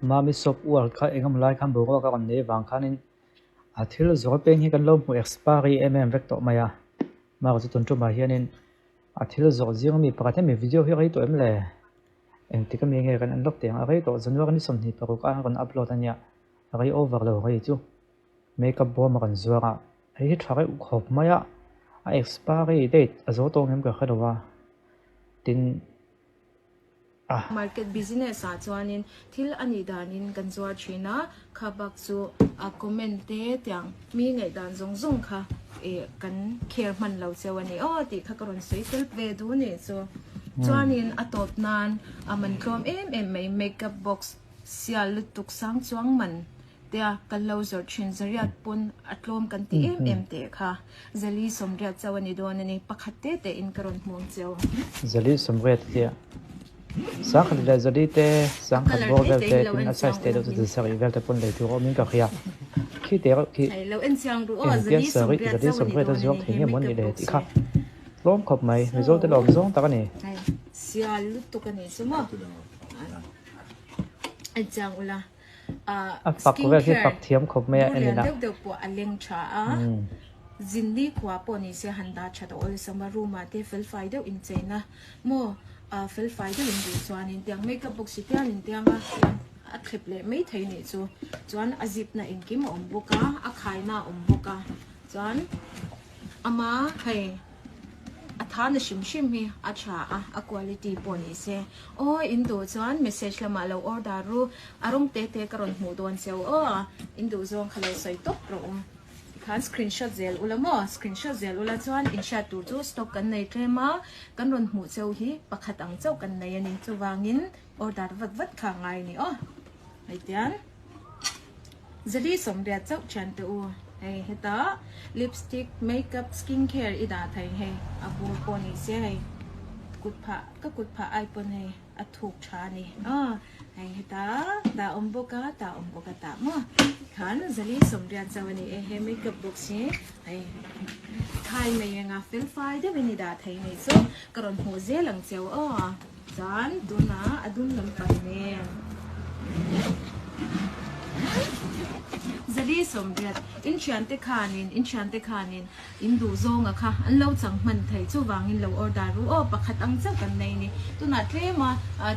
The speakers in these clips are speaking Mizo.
Mami Soap World kha engemaw lai khan boruak a rawn nei vang khanin a thil zawr peng hi kan lo hmu expiry em em vek tawh mai a. Mahse chu tun tumah hianin a thil zawrh zing ami pakhat hemi video hi a rei tawh em le? Engtik ami nge kan en lawk teh ang a rei tawh January ni 26 a rawn upload a nia a rei over lo rei chu makeup bawm a rawn zuar a hei hi tha reuh khawp mai a a expiry date a zo tawh ngem ka hre lo a tin. a. Market business ah chuanin thil a nih danin kan zuar thin a, kha bak chu a comment te tiang mi ngaihdan zawng zawng kha ih kan care hman lo cheu a ni aw tih kha ka rawn sawi tel ve duh nih chu. Chuanin a tawp nan a man tlawm em em mai makeup box sial lutuk sang chuang man Tia kan lo zawrh thin zariat pawn a tlawm kan ti em em teh kha. Zali sawmriat chauh a ni dawn a ni. Pakhat te te in ka rawn hmuang cheu. Zali sawmriat a tia. Sangkhat leh zali te, sangkhat bawr vel te tin a size te deuh chu sarih vel te pawn lei tur a awm in ka hria. Khi te reuh khi engtia sarih zali sawmriat a zuar thei nge maw a nih le tih kha tlawm khawp mai. Mizo te lawm zawng tak a ni. Sial lutuk a nih chu maw. En chiang ula. A fak vel hi fak thiam khawp mai a en ila. Deuh deuh pawh a leng tha a, zinni khua pawh ni se han dah that a awlsam a, room ah te felfai deuh incheina maw felfai deuh in duh chuanin tiang makeup box hi tiangin tiang a a thlep leh mai thei nih chu chuan a zip na engkim a awm bawk a, a khaina a awm bawk a chuan ama hei. A tha na hrim hrim hi a tha a, a quality pawh ni se. Aw in duh chuan message lamah lo order ru, a rawng te te ka rawn hmuh dawn cheu aw, in duh zawng kha lo sawi tawp rawh u. Tikhan screenshot zel ula maw, screenshot zel ula chuan in hriat tur chu stock kan nei tlem a, kan rawn hmuh cheu hi pakhat ang chauh kan nei a ni, chuvangin order vat vat kha a ngai a ni aw. Hei tian. Zali sawmriat chauh thian teh u. Hei hetah lipstick, makeup, skin care i dah thei hei a bur pawh ni se hei kut phah ka kut phah ai pawn hei a thuk tha a ni aw hei hetah dah awm bawk a tah awm bawk a tah maw khan zali sawmriat chauh a ni e he makeup box hi hei thai mai anga fel fai deuhin i dah thei ni chu ka rawn hmuh zel ang cheu aw. Chuan tunah a dum lampang nen Zali sawmriat in thiante khanin in thiante khanin in duh zawnga kha an lo chang hman thei chuvangin lo order ru aw pakhat ang chauh kan nei ni tunah tlema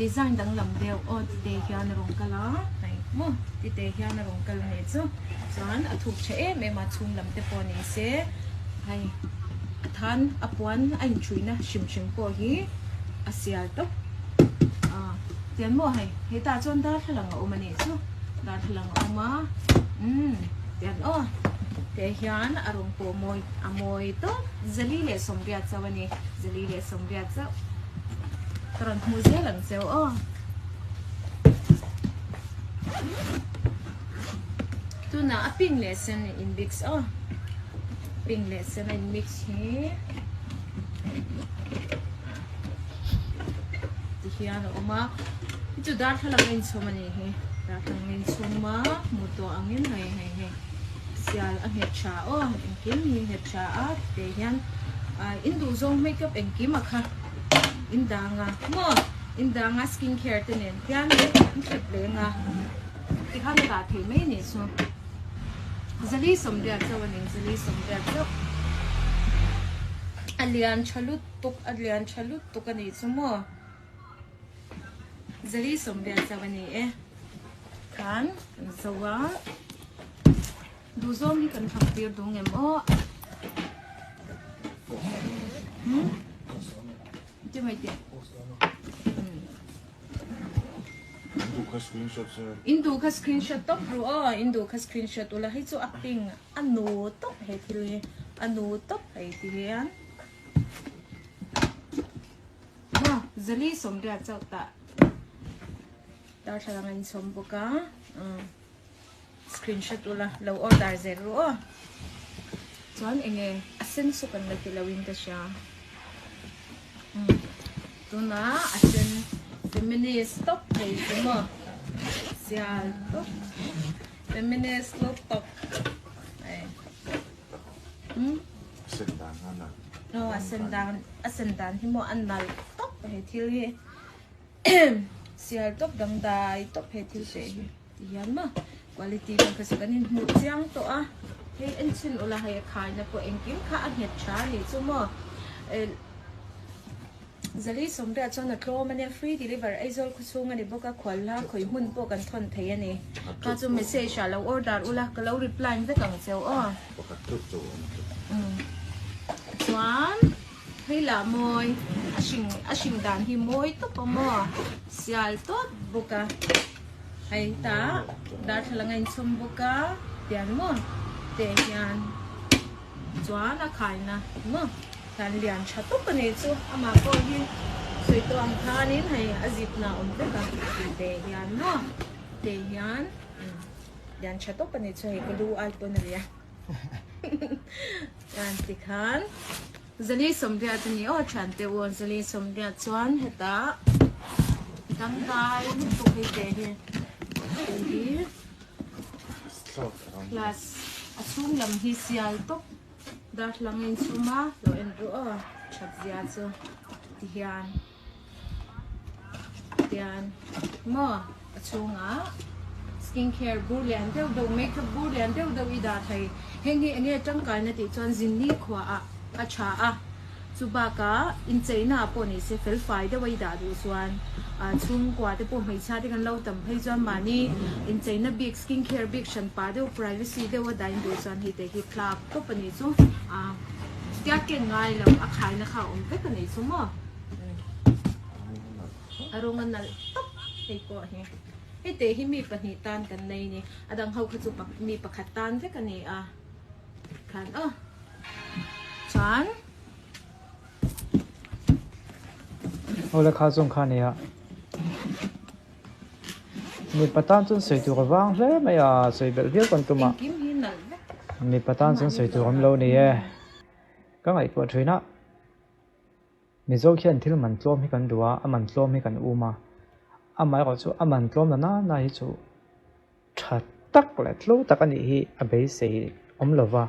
design danglam deuh aw tite hian a rawn kal a hei maw tite hian a rawn kal a nih chu chuan a thuk tha em em a chhung lam te pawh ni se hei a than a puan a inṭhuina hrim hrim pawh hi. A sial tawp a tian maw hei hetah chuan darthlalang a awm a nih chu darthlalang a awm a umm tian aw teh hian a rawng pawh mawi a mawi tawp zali leh sawmriat chauh a ni zali leh sawmriat chauh ka rawn hmuh zel ang cheu aw tunah a pink leh sen in mix aw pink leh sen a in mix hi. Ti hian a awm a hi chu darthlalang a inchhawm a nih hi darthlalang a inchhawm a hmu tawh angin hei hei hei sial a nghet tha aw engkim hi nghet tha a tih te hian ah in duh zawng makeup engkim a kha in dang a maw in dang a skin care te nen hian in thlep leng a tikhan a dah thei mai a nih chu. Zali sawmriat chauh a ni, zali sawmriat chauh. A lian tha lutuk, a lian tha lutuk a nih chu maw. Zali sawmriat chauh a ni e. Khan kan zo a. Duhzawng hi kan thlang tir duh ngem aw. Hmm? Ti mai teh. In duh kha screenshot tawp ru aw, in duh kha screenshot ula hei chu a pink a nu tawp he thil hi a nu tawp hei ti hian maw zali sawmriat chauh tah darthlalang a inchhawm bawk a screenshot ula lo order zel ru aw chuan enge a sen chu kan la ti lo in ka hria tuna a sen feminist tawp thei chu maw sial tawp feminist look tawp a sen dan a sen dan hi maw a nalh tawp he thil hi. Sial tawp dangdai tawp he thil te hi ti hian maw quality kan kha chu kan inhmuh chiang tawh a hei en chhin ula hei a khaina pawh engkim kha a nghet tha a nih chu maw eh Zali sawmriat chuan a tlawm a nia free deliver Aizawl khawchhung a ni bawk a khual hla khawi hmun pawh kan thawn thei a ni kha chu message ah lo order ula ka lo reply vek ang cheu aw chuan. Hei lah mawi a hring a hring dan hi mawi tawp a maw sial tawp bawk a hei tah darthlalang a inchhawm bawk a tiang maw teh hian chuan a khaina maw hian lian tha tawp a nih chu amah pawh hi sawi tawh ang khanin hei a zip na a awm vek a teh hian maw teh hian lian tha tawp a nih chu hei ka lu ai pawn a nia. Chuan tikhan Zali sawmriat a ni aw thiante u Zali sawmriat chuan hetah dangdai lutuk hei te hi hei hi glass a chhung lam hi sial tawp darthlalang a inchhum a lo en ru aw that zia chu tihian tian maw a chhungah skin care bur lian deuh deuh makeup bur lian deuh deuh i dah thei heng hi enge tangkaina tih chuan zinni khuaah a tha a chu bakah incheina ah pawh ni se fel fai deuh a i dah duh chuan ah chhungkua te pawh hmeichhia te kan lo tam phei chuan mahni incheina bik skin care bik hran pah deuh privacy deuh a dah in duh chuan hei te hi tlak tawp a nih chu ah tia ken ngai lo a khaina kha a awm vek a nih chu maw. A rawng a nalh tawp hei pawh hi. Hei te hi mi pahnih tan kan nei ni. A dang ho kha chu mi pakhat tan vek a ni a. Khan aw. Chuan. Awle kha chung kha nia. Mipa tan chuan sawi tur a vang hle mai a, sawi belh viau kan tum a. Engkim hi nalh vek. Mipa tan chuan sawi tur awm lo ni e. Ka ngaihtuah thin a. Mizo khian thil man tlawm hi kan duh a, a man tlawm hi kan um a. Amaherawh chu a man tlawm na nana hi chu tha tak leh tlo tak a nih hi a beisei awm lo va.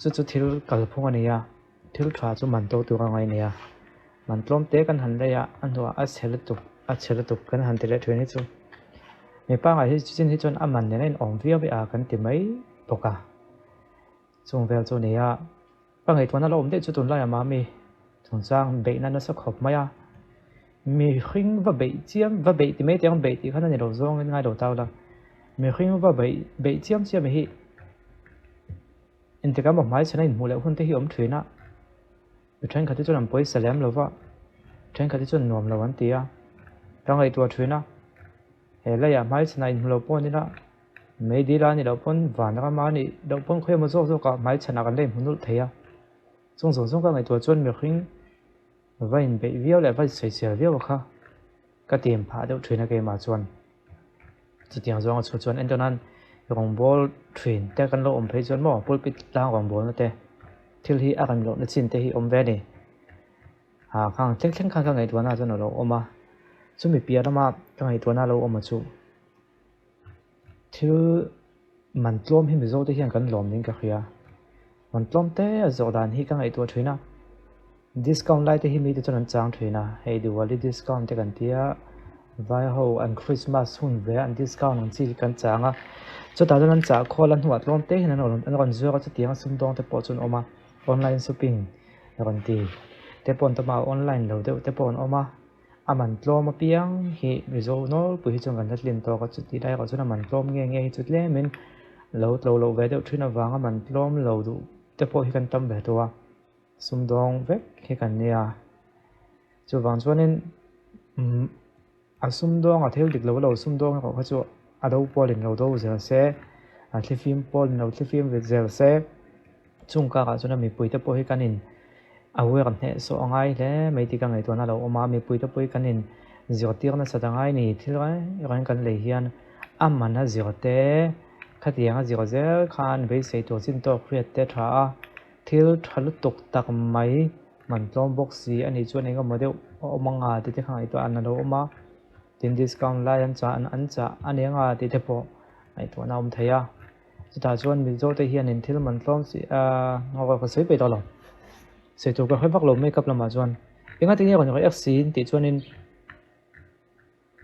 Chu chu thil kalphung a ni a, thil tha chu man to tur a ngai a ni a. Man tlawm te kan han lei a, a hnuah a chhe lutuk, a chhe lutuk kan han ti leh thin hi chu mi pangngai hi chin hi chuan a man nen a inawm viau hi a kan ti mai bawk a. Chung vel chu a ni a. Ka ngaihtuahna la awm daih chu tunlaiah mami chungchang beihna nasa khawp mai a, mihring va beih chiam va beih ti mai teh ang beih tih khan a ni lo zawngin ngai lo tau la, mihring va beih beih chiam chiam hi engtikah emaw hmai chhana inhmuh leh hun te hi awm thin a, mi thenkhat hi chuan an pawisa lem lo va, thenkhat hi chuan nuam lo an ti a, ka ngaihtuah thin a, he leiah hmai chhana inhmu lo pawh an ila. Meidil a nih loh pawn van rama a nih loh pawn khawi emaw zawk zawkah hmaichhanah kan la inhmu nulh thei a. Chung zawng zawng ka ngaihtuah chuan mihring va inbeih viau leh va insawisel viau a kha ka tim phah deuh thin a keimah chuan. Chutiang zawnga chhu chuan entawn nan rawngbâwl thin te kan lo awm phei chuan maw pulpit tlang rawngbâwlna te thil hi a rem lohna chin te hi awm ve a ni. Ah khang thleng thleng khan ka ngaihtuahna chuan a lo awm a, chumi piah lama ka ngaihtuahna lo awm a chu. Thil man tlawm hi Mizo te hian kan lawm niin ka hria. Man tlawm te a zawh dan hi ka ngaihtuah thin a. Discount lai te hi mite chuan an chang thin a. Hei Diwali discount te kan tia vai ho an Christmas hun ve a an discount ang chi hi kan chang a. Chutah chuan an chah khawl a hnuah tlawm te hian an rawn zuar a chutiang a sumdawng te pawh chu an awm a. Online shopping rawn ti te pawh an tam a, online lo deuh te pawh an awm a. A man tlawm apiang hi Mizo nawlpui hi chuan kan la tlin tawk a, chuti lai erawh chuan a man tlawm nge nge hi chu tlemin lo tlo loh ve deuh thin avanga man tlawm lo duh te pawh hi kan tam ve tawh a, sumdawng vek hi kan nia. Chuvang chuanin umm a sumdawng a thil dik lo lo sumdawng erawh kha chu a do pawlin lo do zel se, a thlifim pawlin lo thlifim ve zel se. Chung karah chuan a mipuite pawh hi kan in aware hneh sawh a ngai hle mai tih ka ngaihtuahna a lo awm a, mipuite pawh hi kan in zirtir nasat a ngai ni thil reng reng kan lei hian a man a zir te khatiang a zir zel khan beisei tur chin tawk hriat te tha a, thil tha lutuk tak mai man tlawm bawk si a nih chuan engemaw deuh a awm anga tih te kha ngaihtuah an lo awm a, tin discount lai an chah an chah a ni anga tih te pawh ngaihtuahna a awm thei a. Chutah chuan Mizo te hianin thil man tlawm si a ngaw ka sawi peih tawh lo. Sawi tur ka hre vak lo makeup lamah chuan. Engati nge rawn react si in tih chuanin.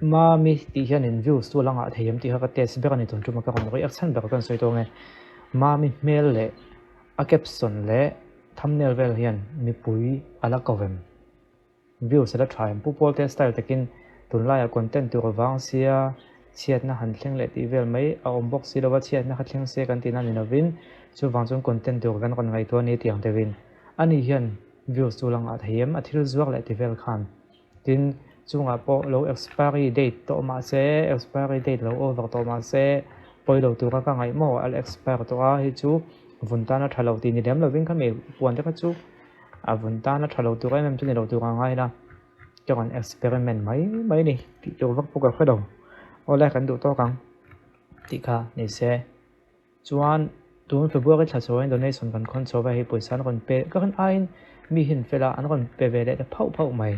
Mami tih hianin views chu a la ngah thei em tih kha ka test ber a ni tun ṭuma ka rawn reaction ber ka rawn sawi tawh ang e. Mami hmel leh a caption leh thumbnail vel hian mipui a la ko vem. Views a la tha em? Pu Pawlte style takin tunlaiah content tur avang sia chhiatna han thleng leh tih vel mai a awm bawk si lova chhiatna kha thleng se kan tihna ni lovin chuvang chuan content tur kan rawn ngaihtuah a ni tih ang deuhin ani hian views chu la ngah thei em? A thil zuar leh ti vel khan tin chungah pawh lo expiry date tawh mah se expiry date lo over tawh mah se pawi lo tura ka ngaih maw a la expire tawh a hei chu vun tana tha lo tih ni lem lovin khami puan te kha chu A vun tana tha lo tur em em chu ni lo tur a ngai la, ka rawn experiment mai mai ni tih tur vak pawh ka hre lo. Awle kan duh tawk ang tih kha ni se. Chuan tun February thla chho in donation kan khawn chho va hei pawisa an rawn pe ka rin aiin mi hi an fel a, an rawn pe ve leh ta phauh phauh mai.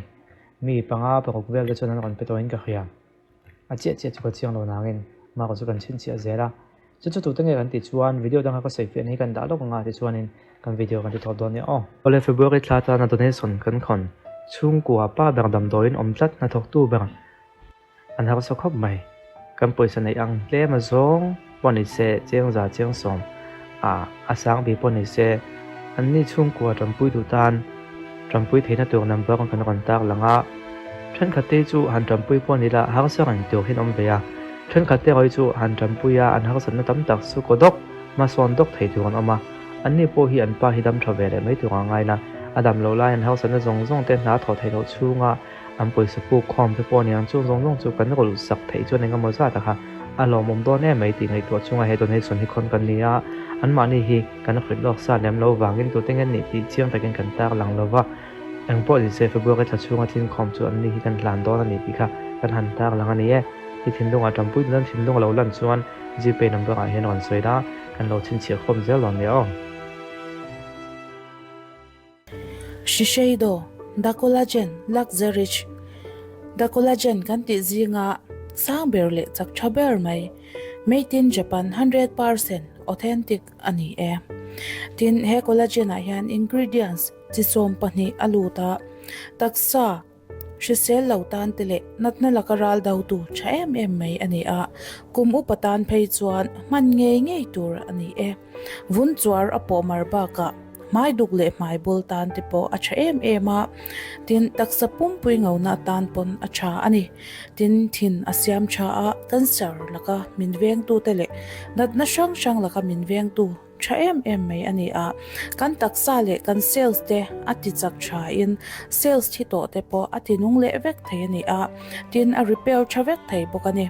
Mi panga paruk vel te chuan an rawn pe tawhin ka hria. A chiah chiah chu ka chiang lo nangin mark chu kan chhinchhiah zel a. Chu chu tute nge kan tih chuan video danga ka sawi fiahna hi kan dah lawk anga tichuanin kan video kan ti thawp dawn nia aw. Awle February thla tana donation kan khawn chhungkua pa ber damdawiin awm tlat hnathawktu ber an harsa khawp mai. Kan pawisa neih ang tlem a zawng pawh ni se cheng za cheng sawm a a sang bi pawh ni se anni chhungkua tanpui duh tan tanpui theihna tur number kan rawn tar lang a. Thenkhat te chu han tanpui pawh ni la harsa reng tur hian awm ve a. Thenkhat te erawh chu han tanpui a, an harsatna tam tak chu kaw dawk, hmasawn dawk thei tur an awm a. Anni pawh hi an pa hi dam tha ve leh mai tur a ngai la. A dam loh lai an harsatna zawng zawng te hna thawh theih loh chhunga an pawisa puk khawm te pawh aniang chung zawng zawng chu kan rawlh sak theih chuan engemaw zat a kha a lawmawm dawn em mai tih ngaihtuah chunga he donation hi khawn kan ni a. Anmahni hi kan hrilh lawk sa lem lo vangin tute nge nih tih chiang takin kan tar lang lo va. Eng pawh ni se February thla chhunga tlinkhawm chu anni hi kan hlan dawn a ni tih kha kan han tar lang a ni e. I thinlungah tanpui duhna thinlung a lo lan chuan Gpay number ah hian rawn sawi la, kan lo chhinchhiah khawm zel dawn nia aw. Shiseido, The Collagen Luxerich The Collagen kan tih zinga sang ber leh chak tha ber mai, Made in Japan 100% authentic a ni e. Tin, he collagen ah hian ingredients chi 12 a lut a, taksa hrisel lo tan te leh natna laka ral dotu tha em em mai a ni a, kum upa tan phei chuan hman ngei ngei tur a ni e. Vun chuar a pawh mar bakah hmai duk leh hmai bul tan te pawh a tha em em a, tin taksa pumpui ngona atan pawn a tha a ni. Tin, thin a siam tha a, cancer laka min vengtute leh natna hrang hrang laka min vengtu tha em em mai a ni a, kan taksa leh kan cells te a ti chak tha in cells thi tawh te pawh a ti nung leh vek thei a ni a, tin a repair tha vek thei bawk a ni.